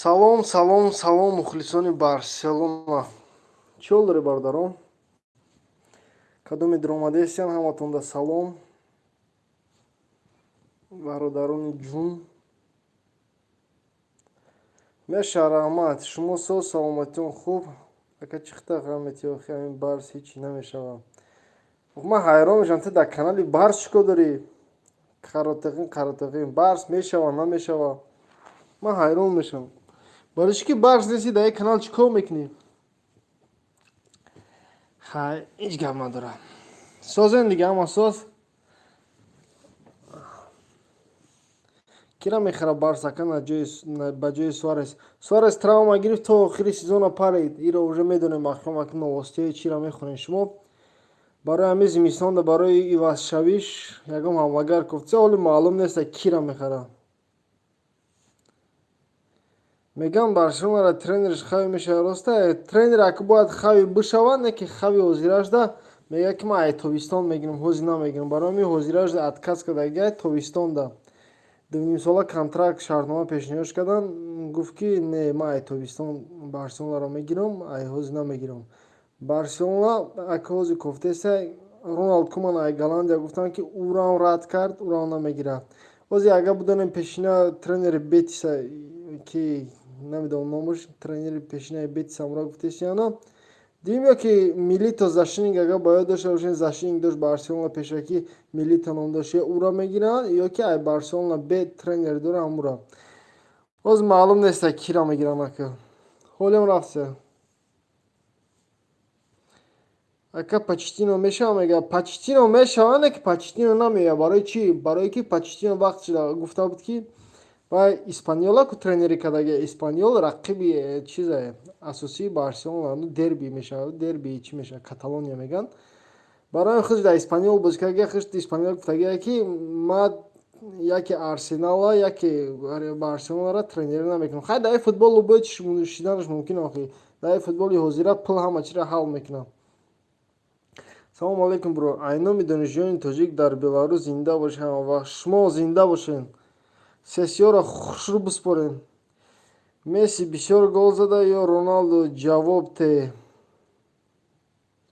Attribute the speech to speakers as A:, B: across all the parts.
A: Салом, салом, салом, мухлисони Барселона. Чӣ ҳол доред, бародарон? Кадоме дуромадаестиян, ҳаматонда салом. Бародарони ҷун. Меша, раҳмат. Шумо соз, саломатиён хуб? Ака, чӣ хита ғам метиҳӣ, охи ҳамин Барс ҳечи намешавад. Ман ҳайрон мешавам, ту дар канали Барс чӣ кор дорӣ? Қаротиқин, қаротиқин. Барс мешава, намешава? Ман ҳайрон мешавам. Барои чӣ ки Барс нести, дар як канал чӣ кор мекунӣ? Хай, ҳеҷ гап надорад. Созен дига, ҳама соз. Кира мехара Барс, ака, ба ҷои Суарес? Суарес травма гирифт, то охири сезона парид. Иро уже медонем, ахком ака, новостиҳои чиро мехонем шумо. Барои ҳамин зимистонда барои ивазшавиш ягон ҳамлагар кофтиса, ҳоли маълум нест, кира мехара. Мегӯям, Барселонара тренерш Хави мешавад, роста? Тренер ака бояд Хави бишавад, не ки Хави ҳозирашда мегӯяд, ки ман ай тобистон мегирам, ҳозир намегирам. Барои ҳамин ҳозирашда отказ кардагиай, тобистонда. 2,5 сола контракт, шартнома пешниҳод карданд, гуфт, ки не, ман ай тобистон Барселонаро мегирам, ай ҳозир намегирам. Барселона ака ҳозир кофтеса Роналд Куман ай Голландия, гуфтанд, ки ӯрам рад кард, ӯрам намегирад. Ҳозир агар бидонем, пешина тренери Бетиса, ки намедонам номаш, тренери пешинаи Бетис ҳамроҳ гуфтесиана. Дидем ё ки Милито защитник, агар ба ёд дошта бошед, защитник дошт Барселона пешакӣ, Милито ном дошт, ё ӯро мегиранд, ё ки ай Барселона бе тренер дора, ҳамура. Ҳозир маълум нест, кира мегиранд, ака. Ҳолиам рафтся. Ака, Почеттино мешава, мега. Почеттино мешава, не ки Почеттино намеояд. Барои чӣ? Барое ки Почеттино вақт гуфта буд, ки вай Испаньола ку тренерӣ кардаги. Испаньол рақиби чизе асосии Барселона, дерби мешавад, дерби чӣ мешавад, Каталония мегӯянд. Барои худ дар Испаньол бозӣ кардаги, худ Испаньол гуфтагие, ки ман яке Арсенала, яке Барселонара тренерӣ намекунам. Хай, дар футбол любой чӣ шиданаш мумкин охи. Дар футболи ҳозира пул ҳама чиро ҳал мекунад. Салому алайкум, бро. Айноми донишҷӯёни тоҷик дар Беларус, зинда бошед ҳамавақт. Шумо зинда бошед. Сессиёро хушрӯ биспорем. Месси бисёр гол зада ё Роналду, ҷавоб те?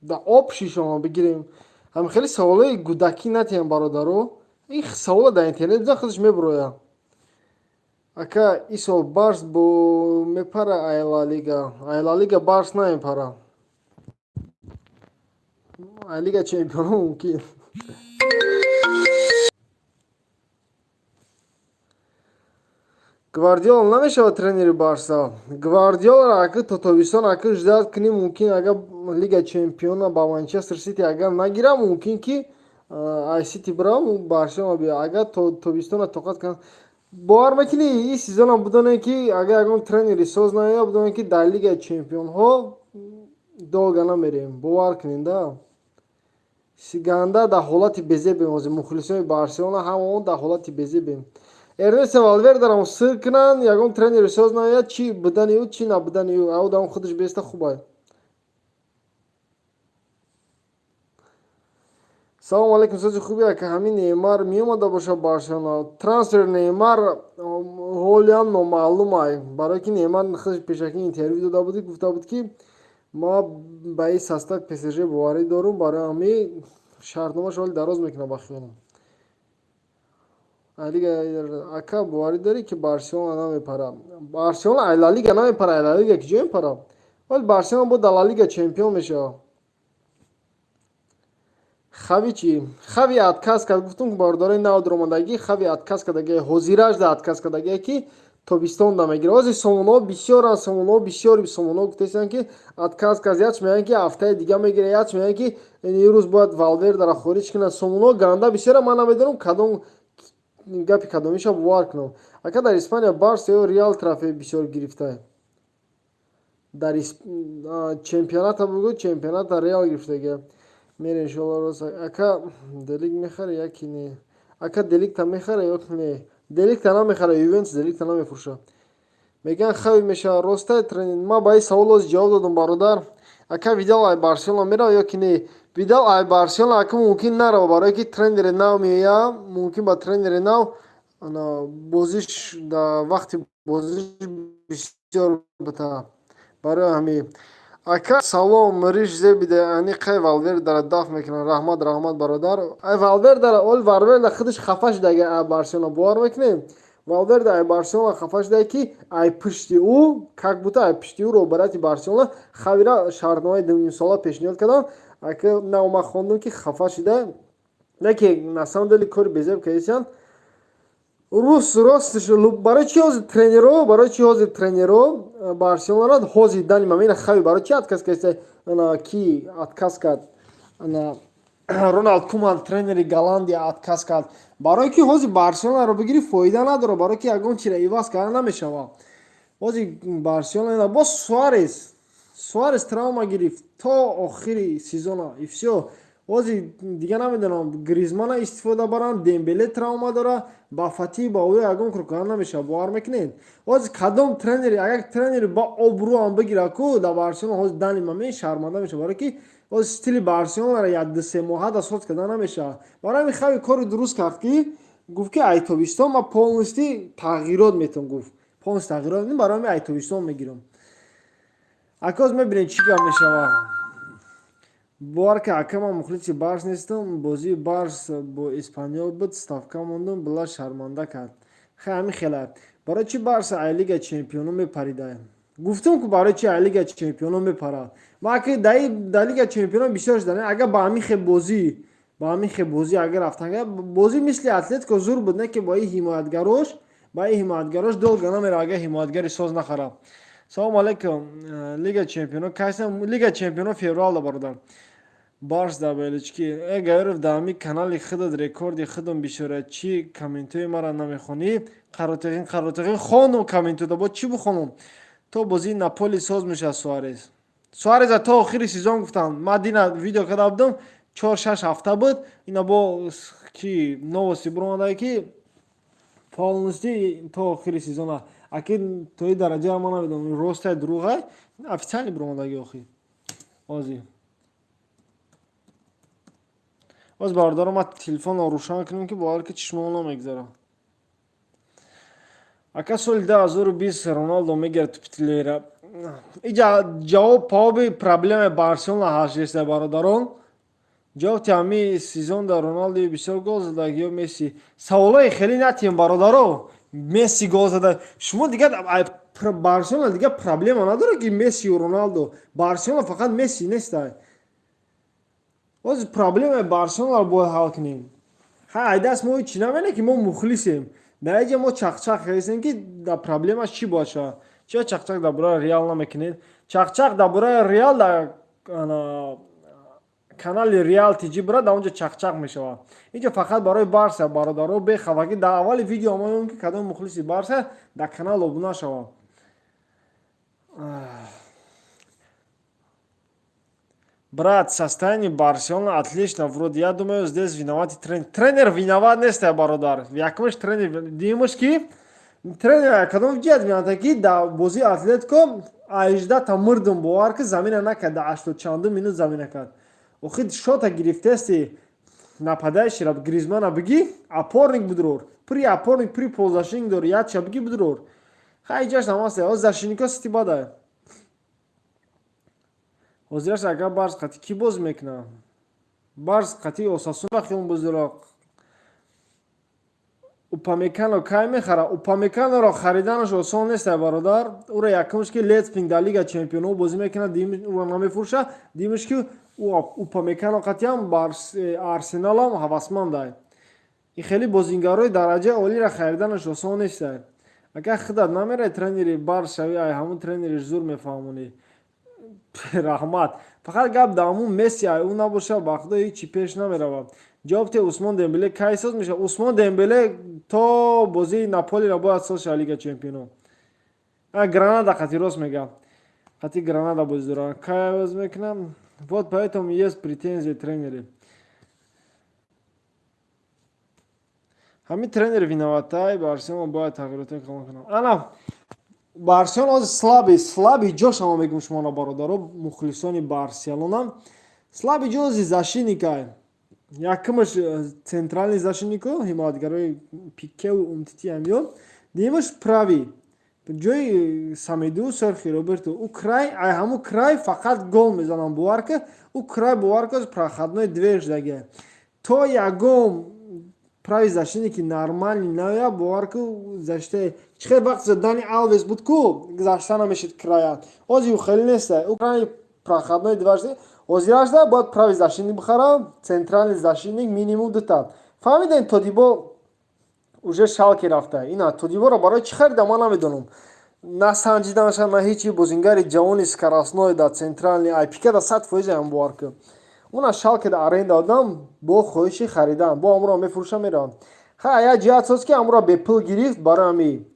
A: Да об шишома бигирем. Ҳам хеле саволҳои гудакӣ натиҳем, бародаро. Ин савола дар интернет бизан, худаш мебурояд. Ака, ин сол Барс бо мепара ай Ла Лига? Ай Ла Лига Барс намепара. Ай Лига чемпионҳо мумкин. Гвардиола намешавад тренери Барса. Гвардиоларо ака то тобистон ака ждать кунӣ мумкин, агар Лига чемпиона ба Манчестер Сити агар нагира, мумкин ки ай Сити бирава, Барселона биёяд. Агар то тобистона тоқат кунад. Бовар мекунӣ, ин сезонам бидонем, ки агар ягон тренери соз наояд, бидонем, ки дар Лигаи чемпионҳо долго намерем. Бовар кунед, да. Сиганда дар ҳолати безебем ҳозир. Мухлисони Барселона ҳамаон дар ҳолати безебем. Эрнесто Валвердарам сир кунанд, ягон тренери соз наояд, чӣ будани ӯ, чӣ набудани ӯ, ав дам худаш беста хубай. Салому алайкум, сози хуби, ака, ҳамин Неймар меомада бошад Барселона? Трансфер Неймар ҳолиам номаълум ай. Барое ки Неймар худаш пешакӣ интервю дода буд, гуфта буд, ки ма ба ин состав ПСЖ боварӣ дорум, барои ҳамин шартномааш ҳоли дароз мекунад ба хиёлам. Лига, ака, боварӣ дорӣ, ки Барселона намепара? Барселона ай Ла Лига намепара, ай Ла Лига ки ҷо мепара? Вале Барселона бо дар Ла Лига чемпион мешавад. Хави чӣ? Хави отказ кард, гуфтум, бародарои нав дуромадагӣ, Хави отказ кардагӣ, ҳозираш да отказ кардагӣ, ки тобистон да мегирад. Ҳозир сомонаҳо бисёранд, сомонаҳо бисёр, сомонаҳо гуфтаистанд, ки отказ кард, яч мегӯянд, ки ҳафтаи дига мегирад, яч мегӯянд, ки имрӯз бояд Валвердара хориҷ кунад. Сомонаҳо ганда бисёранд, ман намедонам, кадом гапи кадомиша бовар кунам. Ака, дар Испания Барса ё Реал трофей бисёр гирифта? Дар чемпионата бугӯ, чемпионата Реал гирифтага. Мере, иншоалло, рост. Ака, Делик мехаре яки не? Ака, Деликта мехаре ё не? Деликта намехара, Ювентус Деликта намефурӯшад. Мегӯянд, Хави мешавад, роста тренер? Ман ба ин савол ҳозир ҷавоб додам, бародар. Ака, Видал ай Барселона меравад ё ки не? Видал ай Барселона ака мумкин нарава, барое ки тренери нав меояд, мумкин ба тренери нав. Ана бозиш, дар вақти бозиш бисёр бута. Барои ҳамин. Ака, салом, риш зебида, ани қай Валвердара дафт мекунад. Раҳмат, раҳмат, бародар. Ай Валвердара, ол Валверда худаш хафа шуда ай Барселона, бовар мекунем? Валверда ай Барселона хафа шуда, ки ай пушти ӯ, как будто ай пушти ӯ роҳбарияти Барселона Хавира шартномаи 2,5 сола пешниҳод карданд. Ака, на, ман хондам, ки хафа шуда. Не ки на самом деле кори безеб кардисиянд. Рус ростш, барои чи ҳозир тренеро, барои чи ҳозир тренеро Барселонара ҳозир дани мамина Хави барои чи отказ кардиса? Ана ки отказ кард? Ана Роналд Куман, тренери Голландия, отказ кард. Барое ки ҳозир Барселонаро бигирӣ, фоида надорад, барое ки ягон чиро иваз карда намешавад. Ҳозир Барселона боз Суарес травма гирифт, то охири сезона и всё. Ҳозир дига намедонам, Гризмана истифода баранд, Дембеле травма дора, ба Фати, ба ӯ ягон кор карда намешавад, бовар мекунед? Ҳозир кадом тренери, агар тренери ба обрӯам бигира ку дар Барселона, ҳозир дани мамин шарманда мешавад, барое ки ҳозир стили Барселонара як ду се моҳа да соз карда намешавад. Барои ҳамин Хави кори дуруст кард, ки гуфт, ки ай тобистон ман полностью тағйирот метавон, гуфт, полностью тағйирот метавон, барои ҳамин ай тобистон мегирам. Акоз мебинем, чӣ гап мешавад. Бовар ки, ака, ман мухлиси Барс нестам. Бозии Барс бо Эспаньол буд, ставка мондум, била шарманда кард. Хай, ҳамин хела. Барои чи Барса ай Лига чемпионо мепарида? Гуфтум ку, барои чи ай Лига чемпионо мепарад. Ма ки дар Лига чемпионо бисёр шуда, агар ба ҳамин хел бозӣ, ба ҳамин хел бозӣ агар рафтан, бозӣ мисли Атлетико зур буд, не ки бо ин ҳимоятгарош, ба ин ҳимоятгарош долго намера, агар ҳимоятгари соз нахарад. Салому алайкум. Лига чемпионо кайсан? Лига чемпионо февралда, бародар. Барс дар белички. Э, Гаёров, дар ҳамин канали худат рекорди худам бисёра, чӣ комментҳои маро намехонӣ? Қаротиғин, қаротиғин, хондум комментҳода, бо чӣ бихонум? То бозии Наполи соз мешавад Суарес. Суареза то охири сезон гуфтам. Ман дина видео карда будам, 4-6 ҳафта буд. Ина бо ки новости буромада, ки полностью то охири сезона. Аки то и дараҷа ман намедонам, ростай, дурӯғай, официально буромадаги охир. Ҳозир. Боз, бародаро, ман телефонро рӯшан кунем, ки бовар ки чишмон намегзарам. Ака, соли 2020 Роналдо мегирад тупитилера? Иҷа ҷавоб паоби проблемаи Барселона ҳал шудеста, бародарон. Ҷавоби ҳамин сезон дар Роналдо бисёр гол зада ё Месси? Саволҳои хеле натиҳем, бародаро. Месси гол зада. Шумо дигар Барселона дигар проблема надорад, ки Мессию Роналдо. Барселона фақат Месси нестай. Ҳозир проблемаи Барселонаро бояд ҳал кунем. Ҳай, айдаст мо ҳечи намедонем, ки мо мухлисем. Дар инҷа мо чақчақ кардем, ки дар проблемаш чӣ бояд шавад. Чиро чақчақ дар бораи Реал намекунед? Чақчақ дар бораи Реал дар канали Реал ТЖ бирад, дар онҷо чақчақ мешавад. Инҷо фақат барои Барса, бародаро, бехавагӣ. Дар аввали видео омадем, ки кадом мухлиси Барса дар канал обуна шавад. Брат, состояние Барселона отлично, вроде. Я думаю, здесь виноват тренер. Тренер виноват нест, бародар. Якумаш тренер, дуюмаш ки тренер кадом ҷиҳат виноват, ки дар бозии Атлетико 18 та мурдум, бовар ки, замина накард, дар ҳаштод чандум минут замина кард. Охир шота гирифтести, нападающий Гризмана бигӣ, опорник будурор. При опорник, при полузащитник дори, якча бигӣ, будурор. Хай, ҷаш намаста. Ҳоз защитнико Сити бада. Ҳозираш агар Барс қати кӣ бозӣ мекунад? Барс қати Осасуна хиён бозӣ дорад. Упамекано кай мехарад? Упамеканоро хариданаш осон нест, бародар. Ӯро якумш ки Лейпсиг дар Лига чемпионҳо бозӣ мекунад, ӯро намефурӯшад, дуюмш ки Упамекано қатъиан ба Арсеналам ҳавасмандай. Ин хеле бозингарои дараҷаи олиро хариданаш осон нест. Агар худат намераи тренери Барс шавӣ, ай ҳамун тренериш зур мефаҳмонӣ. Раҳмат. Фақат гап дар ҳамун Месси, ай ӯ набошад, ба худо, ҳеҷ чӣ пеш намеравад. Ҷавоб те, Усмон Дембеле кай соз мешавад? Усмон Дембеле то бозии Наполиро бояд соз шавад, Лига чемпионҳо. Гранада қати, рост мегӯям. Қати Гранада бозӣ дорад. Кай бозӣ мекунам? Вот поэтому есть претензии тренери. Ҳамин тренер виноватай, Барселона бояд тағйиротҳои калон кунад. Ана Барселона ҳозир слабый, слабый ҷош ама мегӯм шуморо, бародаро, мухлисони Барселона. Слабый ҷози защитникай. Якумаш центральный защитнико, ҳимоятгарои Пикеву Умтити ҳамё, дуюмаш правый, ҷои Самеду, Серхи Роберто. Ӯ край, ай ҳаму край фақат гол мезанам, бовар ка. Ӯ край, бовар ка, проходной дверь шдаге. То ягон правый защитники нормальный наояд, бовар ку, защитаи чӣ хел вақт Дани Алвес буд ку, гузашта намешид края, ҳозир ӯ хеле неста. Ӯ край проходной дверь шуда. Ҳозирашда бояд правый защитник бихарам, центральный защитник минимум дута. Фаҳмидем, Тодибо уже Шалке рафта. Ина Тодиборо барои чӣ харида, ман намедонам. На санҷиданаша, на ҳечи. Бозингари ҷавони скоростной да центральный ай Пике да 100% ам, бовар кун. Уна Шалке да аренда додам, бо хоҳиши харидан, бо амуро мефурӯшам, меравам. Ха, як ҷиҳат соз, ки амуро бепул гирифт. Барои ами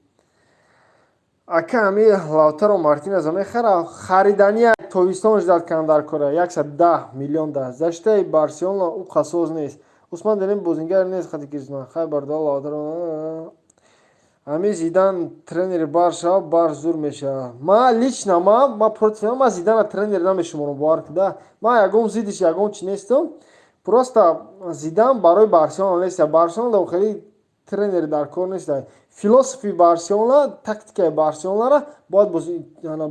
A: ака ами Лаутаро Мартинеза мехара, харидания тобистон ждать кунам дар кора, 110 миллион да защитаи Барселона ӯ қасоз нест. Усман Дембеле бозингар нест хати Гризман. Хай, бародар, Лаутаро ами Зидан тренери Бар шава, Бар зур мешавад. Ма лично ма против, ма Зидана тренер намешуморам, бовар куда. Ма ягон зиддиш, ягон чи нестам, просто Зидан барои Барселона нест. Барселона хеле тренери дар кор нест. Философи Барселона, тактикаи Барселонара бояд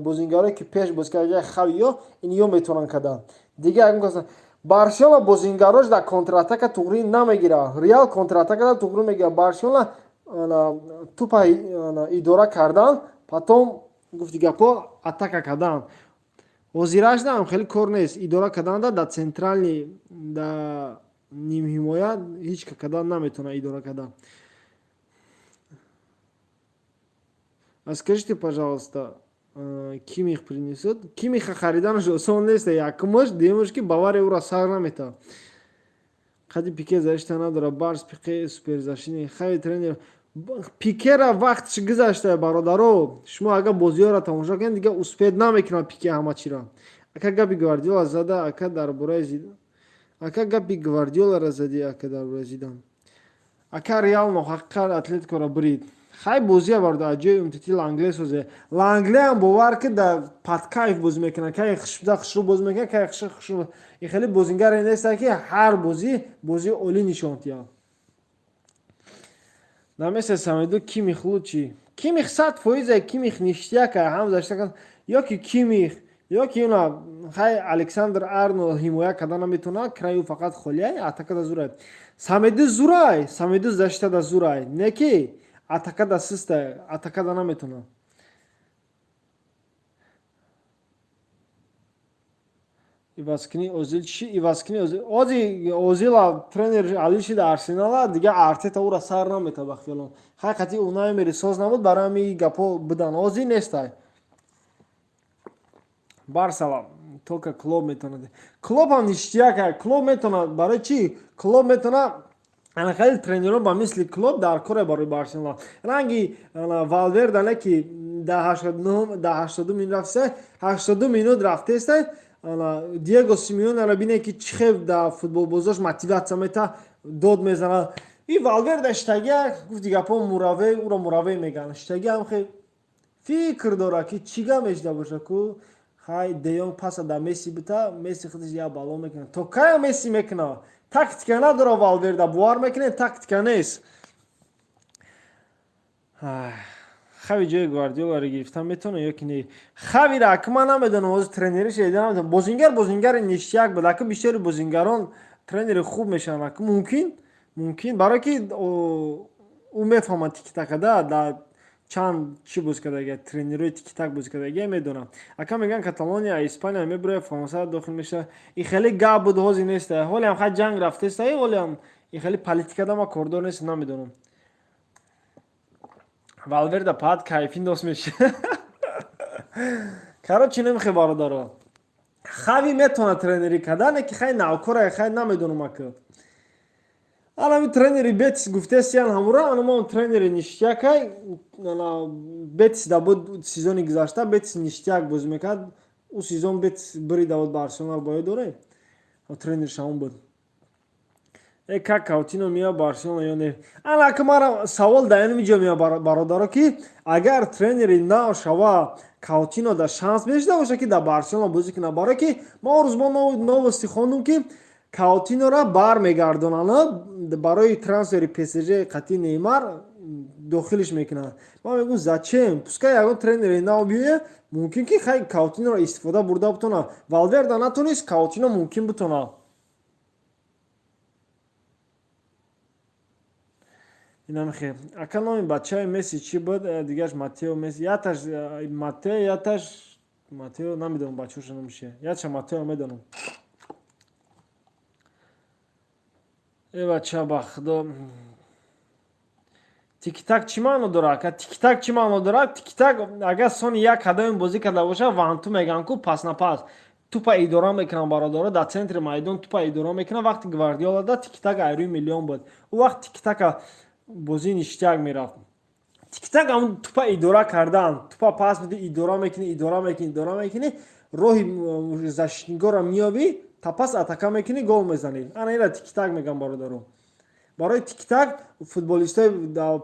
A: бозингарое, ки пеш бози карда, Хавиё, иниё метавонанд кардан. Дигар ягон кас Барселона бозингарош дар контратака туғрӣ намегирад. Реал контратакада туғрӣ мегирад, Барселона тупа идора кардан, потом, гуфти гапҳо, атака кардан. Ҳозирашдаам хеле кор нест. Идора карданда дар центральный, да нимҳимоя ҳеҷ ка кардан наметавонад идора кардан. А скажите, пожалуйста, Кимих принесет? Кимиха хариданаш осон нест, якумаш, дуюмаш, ки Бавария ӯро сар наметавад. Қади Пике защита надорад, Барс Пике суперзащитник, Хави тренер. Пикера вақтш гузашта, бародаро. Шумо агар бозиҳоро тамошо кунед, дигар успеть намекунад Пике ҳама чиро. Ака, гапи Гвардиола зада, ака, дар бораи Зидан. Ака, гапи Гвардиоларо задӣ, ака, дар бораи Зидан. Ака, Реал ноҳақиқат Атлетикоро бурид. Хай, бозия, бародар, аз ҷои Умтити Лангле созе. Ланглеам, бовар ки, да под кайф бозӣ мекунад, кай хушда хушрӯ бозӣ мекунад, кай хушрӯ. И хеле бозингаре неста, ки ҳар бозӣ бозии олӣ нишон диҳад. Намеса Самеду, Кимих лучший. Кимих 100%, Кимих ништяк, ҳам защита, ё ки Кимих, ё ки уна, хай, Александр Арнолд ҳимоя карда наметавонад, краю фақат холиай, атакада зурай. Самеду зурай, Самеду защитада зурай, не ки атакада систай, атакада наметавонад. Ивазкунӣ Озил чӣ? Ивазкунӣ Озил, ози Озила тренер али шида Арсенала, дигар Артета ӯра сар намета, ба хиёлам. Хай, қати Унай Эмери соз набуд, барои ҳами гапҳо будан, ҳозир нестай. Барсала только Клоп метавонад. Клоп ҳам ништяк, Клоп метавонад. Барои чӣ? Клоп метавонад. Ана хеле тренерон ба мисли Клоп дар коре барои Барселона. Ранги Валверда не, ки дар 82 минут рафтеста, 82 минут рафтеста. Диего Симеонеро бине, ки чӣ хел дар футболбозош мотиватсия мета, дод мезанад. И Валверда штагия, гуфти гапҳо, муравей, ӯро муравей мегӯянд. Штагия ҳам хел фикр дорад, ки чӣ гап мешида боша ку. Хай, Деёнг паса да Месси бита, Месси худаш як бало мекунад. То кая Месси мекунад? Тактика надорад Валверда, бовар мекунед, тактика нест. Хави ҷои Гвардиоларо гирифтан метавонад ё ки не? Хавира ака ман намедонам, ҳозир тренериш эда намедонам. Бозингар, бозингари ништяк буд. Ака, бисёри бозингарон тренери хуб мешаванд. Ака, мумкин, барое ки ӯ мефаҳмад тикитакада, дар чанд чӣ боз кардага, тренерои тикитак боз кардага, медонам. Ака, мегӯянд, Каталония Испания мебурояд, Фаронса дохил мешавад. И хеле гап буд, ҳозир неста. Ҳолиам хай ҷанг рафтеста, ҳолиам и хеле политикада ма кордор нест, намедонам. Валверда паат кайфин дос меша. Короче, немихе, бародаро. Хави метавонад тренерӣ кардан, ки хай навкора, хай намедонам, ака. Анами тренери Бетис гуфтесиян ҳамура, анама тренери ништякай, ана Бетис да буд сезони гузашта, Бетис ништяк бозӣ мекард. Ӯ сезон Бетис бирида буд Барселонаро, бояд дорем. Тренерш ҳамон буд. Э, как Каутино меояд Барселона ё не? Ана ака, мара савол дар ин ҷо меояд, бародаро, ки агар тренери нав шава, Каутино да шанс мешуда боша, ки дар Барселона бозӣ кунад, барое ки ма он рӯз мо новости хондум, ки Каутинора бармегардонанд, барои трансфери ПСЖ қатъи Неймар дохилиш мекунанд. Ман мегӯм, зачем? Пускай ягон тренери нав биёяд, мумкин ки хай Каутиноро истифода бурда бутонад. Валверда натонист, Каутино мумкин бутонад. Инамихе. Ака, номи бачаи Месси чӣ буд? Дигараш Матео Месси. Яташ Матео, яташ Матео, намедонам бачаҳоша номи чия. Ятша Матео медонам. Э бача, ба худо, тиктак чӣ маъно дорад, ака? Тиктак чӣ маъно дорад? Тиктак, агар сони як кадоми бозӣ карда боша, ванту мегӯянд ку, пас на пас тупа идора мекунанд, бародаро, дар центри майдон тупа идора мекунанд. Вақти Гвардиола да тиктак айрӯи миллион буд. Ӯ вақт тиктака бозӣ ништяк мерафт. Тиктак ҳамн тупа идора кардан, тупа пас меди, идора мекунӣ, идора мекунӣ, идора мекунӣ, роҳи защитникоро меёбӣ, та пас атака мекунӣ, гол мезанӣ. Ана ира тиктак мегӯям, бародаро. Барои тиктак футболистои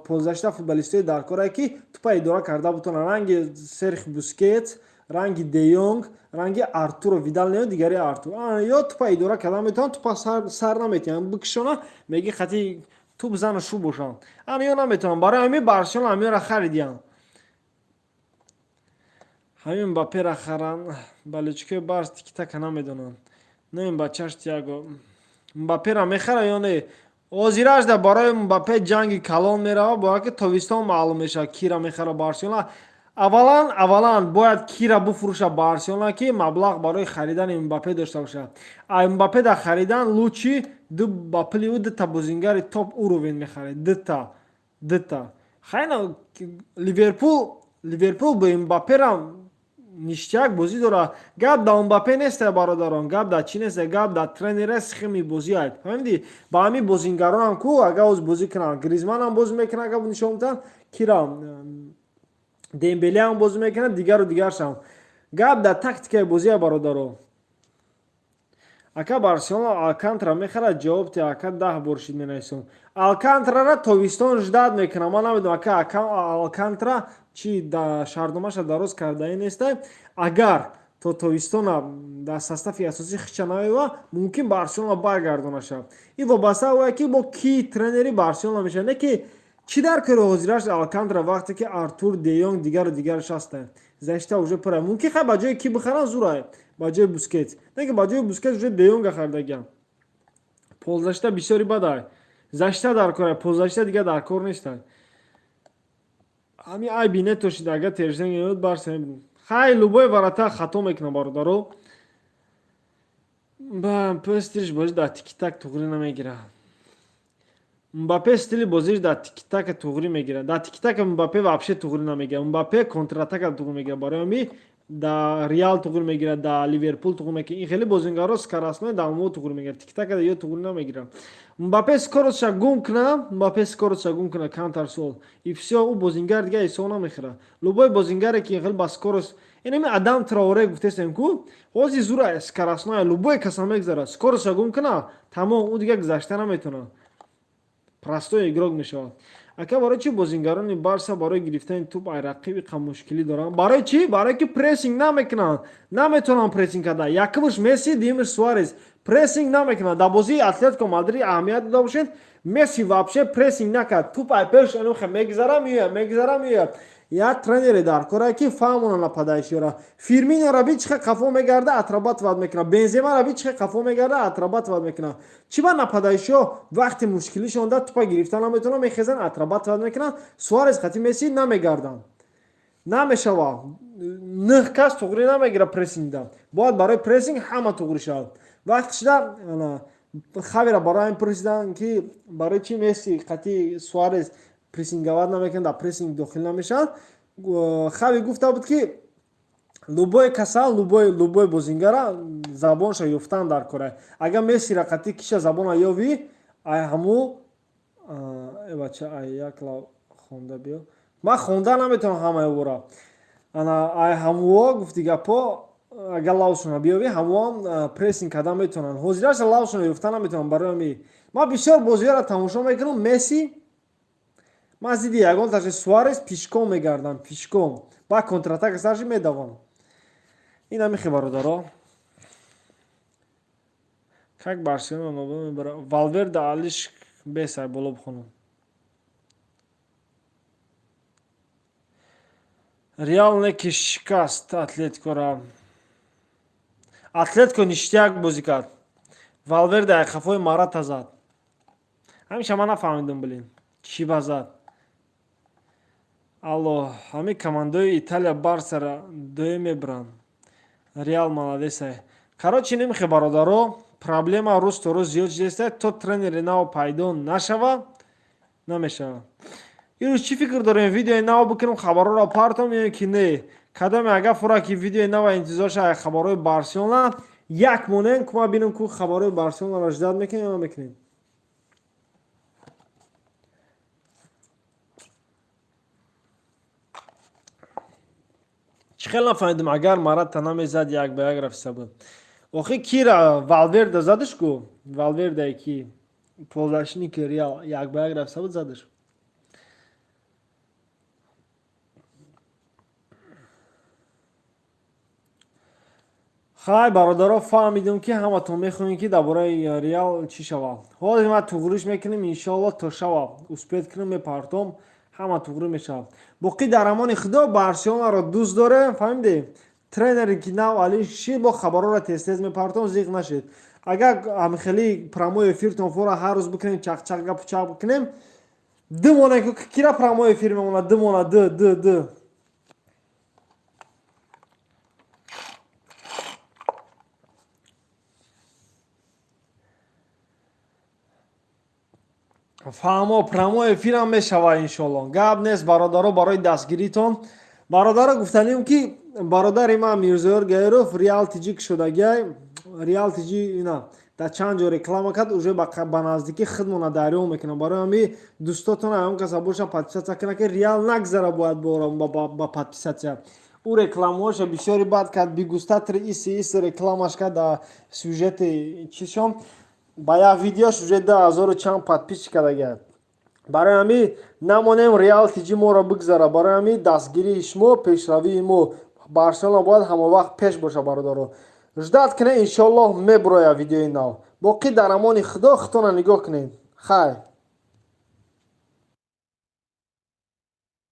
A: полузащита, футболистои дар корае, ки тупа идора карда бутонанд, ранги Серх Бускетс, ранги Де Йонг, ранги Артуро Видал, не, дигари Артур. Ё тупа идора карда метавонанд, тупа сар наметиҳанд, бикшона, меги хати туп зану шу бошанд. Ана ё наметавонанд. Барои ҳамин Барселона ҳаминро харидиянд, ҳамин Мбаппера харанд. Болельщикои Барс тиктака намедонанд. Номи бачааш Тиаго. Мбаппера мехара ё не? Ҳозиражда барои Мбаппе ҷанги калон меравад, бояд ки тобистон маълум мешавад, кира мехара Барселона. Аввалан бояд кира буфурӯша Барселона, ки маблағ барои харидани Мбаппе дошта бошад. А Мбаппе дар харидан лучше ду ба пули ӯ дута бозингари топ уровень мехаред, дута. Хайна Ливерпул бо Мбапперам ништяк бозӣ дорад. Гап дар Мбаппе несте, бародарон, гап дар чӣ несте, гап дар тренере, схеми бозӣ ай, фаҳмидӣ? Ба ҳамин бозингаронам ку, агар оз бозӣ кунанд, Гризманам бозӣ мекунад, агар нишон медиҳанд, кира Дембелеам бозӣ мекунад, дигару дигаршам. Гап дар тактикаи бозия, бародаро. Ака, Барселона Алкантра мехарад? Ҷавоб те, ака, 10 бор шид менависом. Алкантрара тобистон ждать мекунам. Ман намедонам, ака, Алкантра чи шартномаша дароз кардаи нестай. Агар то тобистона дар состави асосӣ хича наёва, мумкин Барселона баргардонаша. Ин вобаста ояд, ки бо ки тренери Барселона мешавад, не ки чӣ дар кори ҳозираш Алкантра, вақте ки Артур, Де Йонг, дигару дигараш ҳастанд. Защита уже пура. Мумкин хай ба ҷои ки бихаранд зурай, ба ҷои Бускетс, не ки ба ҷои Бускетс уже Де Йонга харидагиам. Полузащита бисёри бадай, защита дар кора, полузащита дигар дар кор нестай. Ҳамин айби нетошид, агар Тер Штеген ёд Барса, хай любой вратарь хато мекунад, бародаро. Ба стилиш бозӣ дар тикитак туғрӣ намегирад. Мбаппе стили бозиш дар тикитака туғрӣ мегирад. Дар тикитака Мбаппе вообще туғрӣ намегирад. Мбаппе контратака туғрӣ мегирад. Барои ҳамин дар Реал туғрӣ мегирад, дар Ливерпул туғрӣ мекунад. Ин хеле бозингаро скоростной дар мо туғрӣ мегирад, тикитака ё туғрӣ намегирад. Мбаппе скоростша гум кунад, Мбаппе скоростша гум кунад, контрсол и всё, ӯ бозингар дига ҳисоб намехӯрад. Любой бозингаре ки хеле ба скорость, инами Адам Траоре гуфтестем ку, ҳози зура скоростная, любой каса мегзарад, скоростша гум кунад, тамом, ӯ дига гузашта наметавонад, простой игрок мешавад. Ака, барои чӣ бозингарони Барса барои гирифтани туп ай рақиб иқа мушкилӣ доранд? Барои чӣ? Барое ки прессинг намекунанд, наметавонанд прессинг карда. Якумш Месси, дуюмш Суарес прессинг намекунанд. Дар бозии Атлетико Мадрид аҳамият дода бошед, Месси вообще прессинг накард, туп ай пеш мегзара, меояд, мегзара, меояд. Як тренере дар корае, ки фаҳмона нападающийро. Фирминора би чӣ қафо мегарда, отрабатывать мекунад, Бенземара би чӣ қафо мегарда, отрабатывать мекунад. Чӣ ба нападающийҳо вақти мушкилишон да тупа гирифта наметавонанд, мехезанд, отрабатывать мекунанд. Суарес қати Месси намегарданд, намешава. Нӯҳ кас туғрӣ намегирад прессингда, бояд барои прессинг ҳама туғрӣ шавад. Вақти шуда Хавера барои ҳамин пурсиданд, ки барои чӣ Месси қати Суарес прессинговать намекунад, дар прессинг дохил намешавад. Хави гуфта буд, ки любой каса, любой бозингара забонша ёфтан дар кора. Агар Мессира қати киша забона ёвӣ, ай ҳаму бача, ай як лав хонда биё. Ман хонда наметавонам ҳамаи вора. Ана ай ҳамуо гуфти гапо, агар лавшона биёвӣ, ҳамуам прессинг карда метавонанд. Ҳозираша лавшона ёфта наметавонам. Барои ҳами ман бисёр бозиҳоро тамошо мекунам, Месси ман зидди ягон таши Суарес пешком мегардам, пешком, баъд контратака сарши медавам. Ин ҳамихе, бародаро. Как Барселона нобуд мебара? Валверде алиш бесай боло бихонам. Реал не ки шикаст Атлетикора. Атлетико ништяк бозӣ кард. Валверде айқафои Марата зад. Ҳамеша ман нафаҳмидам, блин. Чӣ ба зад? Алло, ҳамин командаои Италия Барсара доим мебаранд. Реал молодец ай. Короче, немихе, бародаро, проблема рӯз то рӯз зиёд шудааст, то тренери нав пайдо нашава, намешава. Ирӯз чӣ фикр дорем, видеои нав бикунем, хабарҳоро партом ё ки не? Кадоме агар фура ки видеои нава интизор шава хабарҳои Барселона, як монем, ку ма бинем, ку хабарҳои Барселонаро ждать мекунем ё намекунем. Чӣ хел нафаҳмидем, агар Марата намезад, як ба як рафиста буд. Охи кира Валверде задаш ку? Валверде ки полузащитник и Реал як ба як рафиста буд, задаш. Хай, бародаро, фаҳмидем, ки ҳаматон мехоҳем, ки дар бораи Реал чӣ шавад. Ҳозир ман туғриш мекунем, иншоалло, то шава успеть кунем, мепартом, ҳама туғрӣ мешавад. Боқӣ дар амони Худо. Барселонаро дӯст дорем, фаҳмидем? Тренере ки нав али шид, бо хабарҳоро тез-тез мепартом, зиқ нашед. Агар ҳамихели прямой эфиртон фора ҳар рӯз бикунем, чақчақ, гапу чақ бикунем, ду мона кира прямой эфир мемонад, ду мона, ду, ду, ду. Фаҳмо, прямой эфирам мешавад, иншоалло. Гап нест, бародаро, барои дастгиритон. Бародаро, гуфтанем, ки бародари ман Мирзоёр Гаиров Реал Тиҷи кушодагиай, Реал Тиҷи ина дар чанд ҷо реклама кард, уже ба наздикӣ худмона дарём мекунам. Барои ҳами дӯстотон ҳам каса боша, подписаться кунад, ки Реал нагзара, бояд ба подписаться. Ӯ рекламаҳоша бисёри бад кард, бигустатри иси иси рекламаш кард дар сюжети чизшон, ба як видеош уже 2000 чанд подписчик кардагиад. Барои ҳамин намонем Реал Тиҷи моро бигзара. Барои ҳамин дастгирии шумо пешравии мо. Барселона бояд ҳамавақт пеш боша, бародаро. Ждать кунед, иншоаллоҳ, мебурояд видеои нав. Боқӣ дар амони Худо, худтона нигоҳ кунед. Хайр.